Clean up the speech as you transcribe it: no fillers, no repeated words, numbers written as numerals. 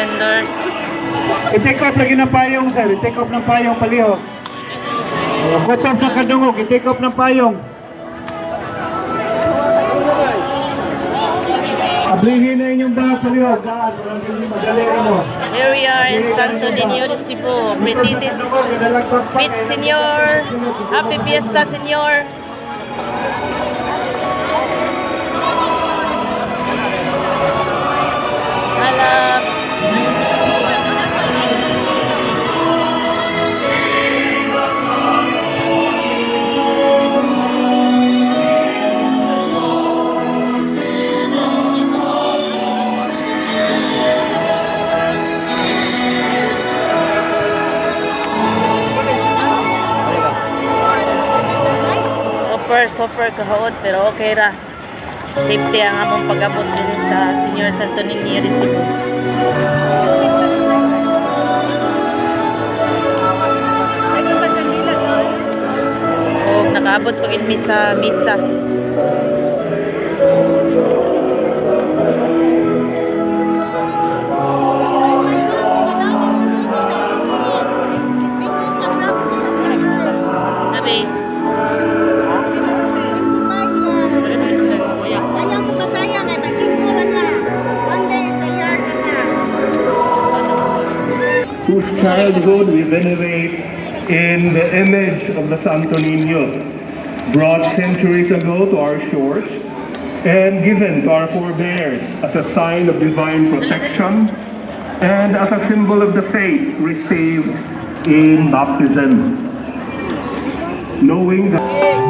vendors. I-take off lagi ng payong, sir. I-take off ng payong palihog. Cut off ng kadungog. I-take off ng payong. Ablihin na inyong bag palihog. Gaan, parang hindi madali mo. Here we are in Santo Niño de Cebu. Pretty Beach, Senyor. Happy Fiesta, Senyor. Hello. Super, super kahaot, pero okay ra. Safety ang among pag-abot din sa Senior Santo Niño de Cebu. Og nakaabot pag mi sa misa. Sabi, Sayang po kasayang ay majingkuran na. One day is a year na. Whose childhood we venerate in the image of the Santo Niño, brought centuries ago to our shores and given to our forebears as a sign of divine protection and as a symbol of the faith received in baptism. Knowing that